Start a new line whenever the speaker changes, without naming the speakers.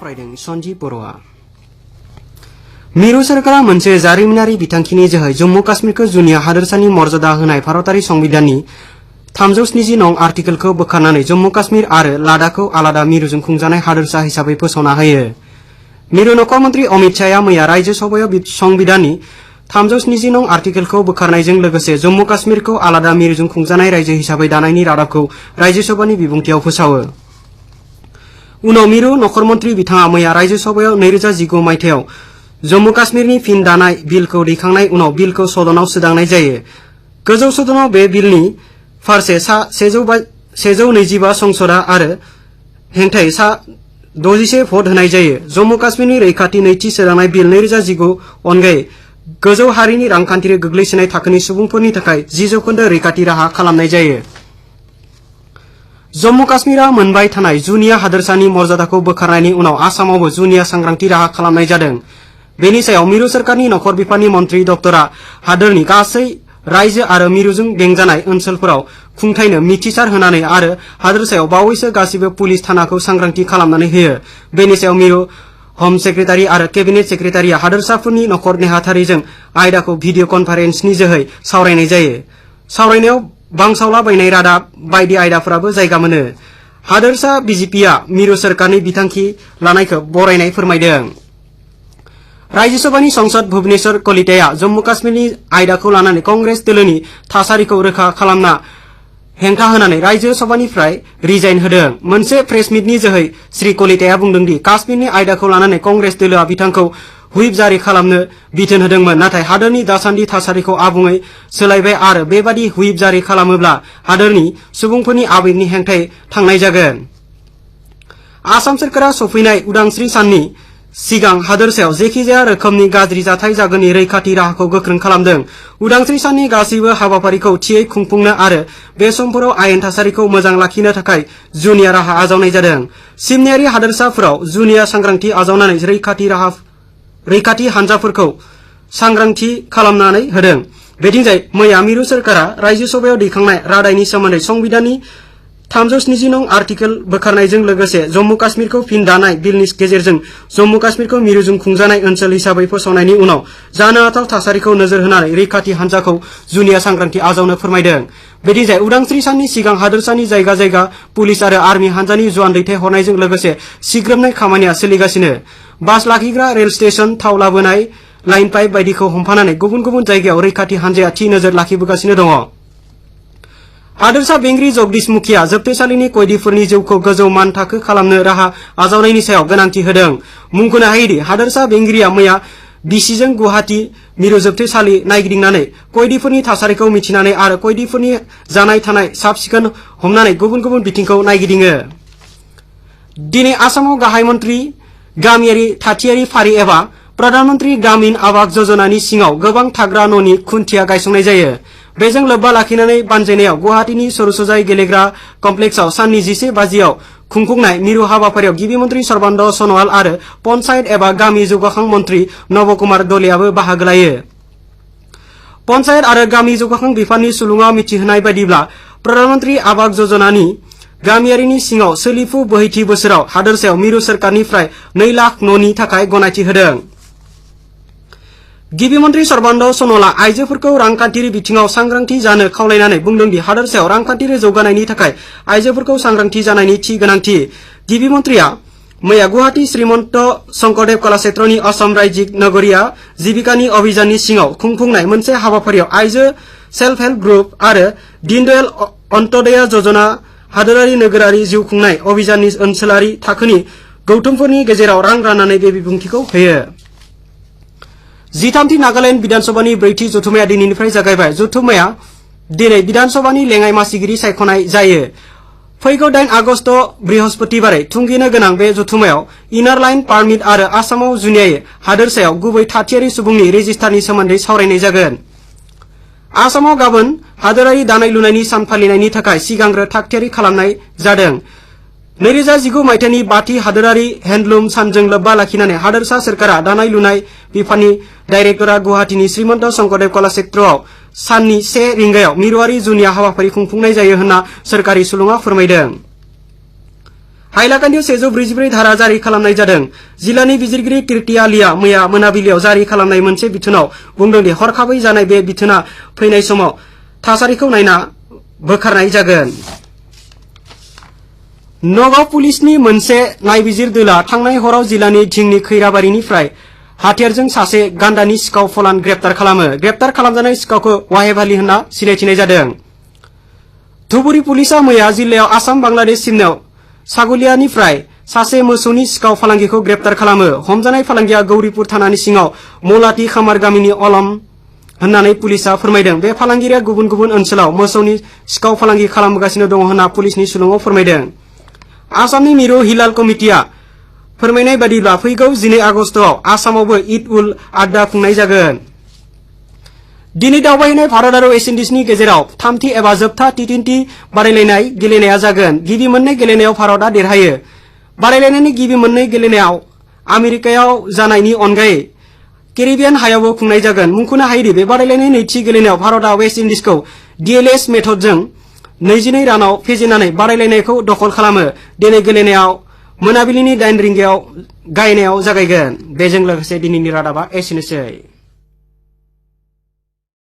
फरायदों सन्जीब बर'आ। मिरु सरकारा मोनसे जारिमिनारि बिथांखिनि जोहै जम्मु काश्मीरखौ जुनिया हादोरसानि मर्यादा होनाय भारतारि संबिधाननि 370 नं आर्टिकेलखौ बोखारनानै जम्मु काश्मीर आरो लादाखखौ आलादा मिरुजों खुंजानाय हादोरसा हिसाबै फोसावना होयो। मिरु नखर मन्त्रि अमित शाहआ मैया राज्य सभायाव संबिधाननि 370 नं आर्टिकेलखौ बोखारनायजों लोगोसे जम्मु काश्मीरखौ आलादा मिरुजों खुंजानाय रायजो हिसाबै दानायनि रादाबखौ राज्य सभानि बिबुंथियाव फोसावो। उनाव मिरु नखर मन्त्रि बिथाङा मैया राज्य सभायाव 2019 मायथाइयाव जम्मु काश्मीरनि फिन दानाय बिलखौ दैखांनाय उनाव बिलखौ सदनाव सोदांनाय जायो। गोजौ सदनाव बे बिलनि फारसे सा 125 संसदा आरो हेंथायै सा 61 भट होनाय जायो। जम्मु काश्मीरनि रैखाथि नैथि सोदांनाय बिल 2019 अनगायै गोजौ हारिनि रांखान्थियारि गोग्लैसोनाय थाखोनि सुबुंफोरनि थाखाय 10% रैखाथि राहा खालामनाय जायो। जम्मु काश्मीरआ मोनबाय थानाय जुनिया हादोरसानि मर्यादाखौ बोखारनायनि उनाव आसामावबो जुनिया सांग्रांथि राहा खालामनाय जादों। बेनि सायाव मिरु सरकारनि नखर बिफाननि मन्त्रि डक्टरा हादोरनि गासै रायजो आरो मिरुजों बेंजानाय ओनसोलफोराव खुंथायनो मिथिसार होनानै आरो हादोरसायाव बावैसो गासिबो पुलिस थानाखौ सांग्रांथि खालामनानै होयो। बेनि सायाव मिरु होम सेक्रेटारि आरो केबिनेट सेक्रेटारिया हादोरसाफोरनि नखर नेहाथारिजों आयदाखौ भिडिअ कनफारेन्सनि जोहै सावरायनाय जायो। सावरायनायाव बांसावलाबायनाय रादाब बायदि आयदाफोराबो जायगा मोनो। हादोरसा बीजेपीआ मिरु सरकारनि बिथांखि लानायखौ बरायनाय फोरमायदों। राज्यसभानि संसद भुवनेश्वर कलिताया जम्मु काश्मीरनि आयदाखौ लानानै कंग्रेस दोलोनि थासारिखौ रोखा खालामना हेंथा होनानै राज्य सभानिफ्राय रिजाइन होदों। मोनसे प्रेस मिटनि जोहै श्री कलिताया बुंदों दि काश्मीरनि आयदाखौ लानानै कंग्रेस दोलोआ बिथांखौ हुइप जारि खालामनो बिथोन होदोंमोन, नाथाय हादोरनि दासान्दि थासारिखौ आबुङै सोलायबाय आरो बेबादि हुइप जारि खालामोब्ला हादोरनि सुबुंफोरनि आबेगनि हेंथायै थांनाय जागोन। आसाम सोरखारा सफैनाय उदांस्रि साननि सिगां हादोरसायाव जेखिजाया रोखोमनि गाज्रि जाथाय जागोननि रैखाथि राहाखौ गोख्रों खालामदों। उदांस्रि साननि गासैबो हाबाफारिखौ थियै खुंफुंनो आरो बे समफोराव आयेन थासारिखौ मोजां लाखिनो थाखाय जुनिया राहा आजावनाय जादों। सिमनायारि हादोरसाफोराव जुनिया सांग्रांथि आजावनानै रैखाथि हानजाफोरखौ सांग्रांथि खालामनानै होदों। बेथिंजाय मैया मिरु सरकारा राज्य सभायाव दैखांनाय रादायनि सोमोन्दै संबिधाननि 370 नं आर्टिकेल बोखारनायजों लोगोसे जम्मु काश्मीरखौ फिन दानाय बिलनि गेजेरजों जम्मु काश्मीरखौ मिरुजों खुंजानाय ओनसोल हिसाबै फोसावनायनि उनाव जानो हाथाव थासारिखौ नोजोर होनानै रैखाथि हानजाखौ जुनिया सांग्रांथि आजावनो फोरमायदों। बेथिंजाय उदांस्रि साननि सिगां हादोरसानि जायगा जायगा पुलिस आरो आर्मि हानजानि जवान दैथायहरनायजों लोगोसे सिग्रोमनाय खामानिया सोलिगासिनो। बास लाखिग्रा, रेल स्टेशन, थाव लाबोनाय, लाइन पाइप बायदिखौ हमफानानै गुबुन गुबुन जायगायाव रैखाथि हानजाया थि नोजोर लाखिबोगासिनो दङ। हादोरसा बेंगिरि जगदीश मुखिया जोबथेसालिनि कयदीफोरनि जिउखौ गोजौ मानथाखो खालामनो राहा आजावनायनि सायाव गोनांथि होदों। मुंख'नो हायोदि हादोरसा बेंगिरिया मैया बिसिजों गुवाहाटी मिरु जोबथेसालि नायगिदिंनानै कयदीफोरनि थासारिखौ मिथिनानै आरो कयदीफोरनि जानाय थानाय साब सिखोन हमनानै गुबुन गुबुन बिथिंखौ नायगिदिङो। दिनै आसामाव गाहाय मन्त्रि गामियारि थाथियारि फारि एबा प्रधानमन्त्री ग्रामीण आवास योजनानि सिङाव गोबां थाग्रा न'नि खुन्थिया गायसंनाय जायो। बेजों लोब्बा लाखिनानै बानजायनायाव गुवाहाटीनि सरुसजाय गेलेग्रा कमप्लेक्सआव साननि 11 बाजियाव खुंफुंनाय मिरु हाबाफारियाव गिबि मन्त्रि सर्बानन्द सन'वाल आरो पन्चायत एबा गामि जौगाखां मन्त्रि नब कुमार दलियाबो बाहागो लायो। पन्चायत आरो गामि जौगाखां बिफाननि सुलुङाव मिथिहोनाय बायदिब्ला प्रधानमन्त्री आवास योजनानि गामियारिनि सिङाव सोलिफु बोहैथि बोसोराव हादोरसायाव मिरु सोरखारनिफ्राय 2 लाख न'नि थाखाय गनायथि होदों। गिबि मन्त्रि सर्बानन्द सन'वालआ आइजोफोरखौ रांखान्थियारि बिथिङाव सांग्रांथि जानो खावलायनानै बुंदों दि हादोरसायाव रांखान्थियारि जौगानायनि थाखाय आइजोफोरखौ सांग्रांथि जानायनि थि गोनांथि। गिबि मन्त्रिया मैया गुवाहाटी श्रीमन्त शंकरदेव कलाक्षेत्रनि असम राज्यिक नगरिया जीविकानि अभियाननि सिङाव खुंफुंनाय मोनसे हाबाफारियाव आइजो सेल्फ हेल्प ग्रुप आरो दीनदयाल अन्त्योदय योजना हादोरारि नोगोरारि जिउ खुंनाय अभियाननि ओनसोलारि थाखोनि गौथुमफोरनि गेजेराव रां राननानै बे बिबुंथिखौ होयो। 13थि नागालेण्ड विधानसभानि 4थि जथुमाया दिनैनिफ्राय जागायबाय। जथुमाया दिनै विधानसभानि लेङाइ मासिगिरि सायख'नाय जायो। फैगौ 8 आगस्ट बृहस्पतिबारै थुंगिनो गोनां बे जथुमायाव इनार लाइन पारमिट आरो आसामाव जुनियायै हादोरसायाव गुबै थाथियारि सुबुंनि रेजिस्टारनि सोमोन्दै सावरायनाय जागोन। आसामाव गाबोन हादोरारि दानाय लुनायनि सान फालिनायनि थाखाय सिगांग्रो थागथियारि खालामनाय जादों। 2019 मायथाइनि 5थि हादोरारि हेन्डलुम सानजों लोब्बा लाखिनानै हादोरसा सोरखारा दानाय लुनाय बिफाननि डाइरेक्टरा गुवाहाटीनि श्रीमन्त शंकरदेव कलाक्षेत्रआव साननि 1 रिंगायाव मिरुआरि जुनिया हाबाफारि खुंफुंनाय जायो होनना सोरखारि सुलुङा फोरमायदों। हाइलाकान्दियाव 144 धारा जारि खालामनाय जादों। जिल्लानि बिजिरगिरि कीर्ति आलिया मैया मोनाबिलियाव जारि खालामनाय मोनसे बिथोनाव बुंदों दि हरखाबै जानाय बे बिथोना फैनाय समाव थासारिखौ नायना बोखारनाय जागोन। नगाव पुलिसनि मोनसे नायबिजिर दोला थांनाय हराव जिल्लानि धिंनि खैराबारिनिफ्राय हाथियारजों सासे गान्दानि सिखाव फलान ग्रेप्तार खालामो। ग्रेप्तार खालामजानाय सिखावखौ वाहेबालि होनना सिनायथिनाय जादों। धुबुरी पुलिसा मैया जिल्लायाव आसाम बांलादेश सिमनायाव सागुलियानिफ्राय सासे मोसौनि सिखाव फालांगिखौ ग्रेप्तार खालामो। हमजानाय फालांगिया गौरीपुर थानानि सिङाव मलाटी खामार गामिनि अलम होननानै पुलिसा फोरमायदों। बे फालांगिरिया गुबुन गुबुन ओनसोलाव मोसौनि सिखाव फालांगि खालामगासिनो दङ होनना पुलिसनि सुलुङाव फोरमायदों। आसामनि मिरु हिलाल कमिटिया फोरमायनाय बादिब्ला फैगौ 12 आगस्तआव आसामावबो ईद उल आधा खुंनाय जागोन। दिनै दावबायहैनाय भारत आरो वेस्ट इंडिजनि गेजेराव थामथि एबा जोबथा टी20 बादायलायनाय गेलेनाया जागोन। गिबि मोननै गेलेनायाव भारतआ देरहायो। बादायलायनायनि गिबि मोननै गेलेनायाव आमेरिकायाव जानायनि अनगायै केरिबियान हायावबो खुंनाय जागोन। मुंख'नो हायोदि बे बादायलायनाय नैथि गेलेनायाव भारतआ वेस्ट इंडिजखौ डीएलएस मेथडजों 22 रानाव फेजेननानै बादायलायनायखौ दखल खालामो। दिनै गेलेनायाव मोनाबिलिनि 8 रिंगायाव गायनायाव जागायगोन। बेजों लोगोसे दिनैनि रादाबा एसेनोसै।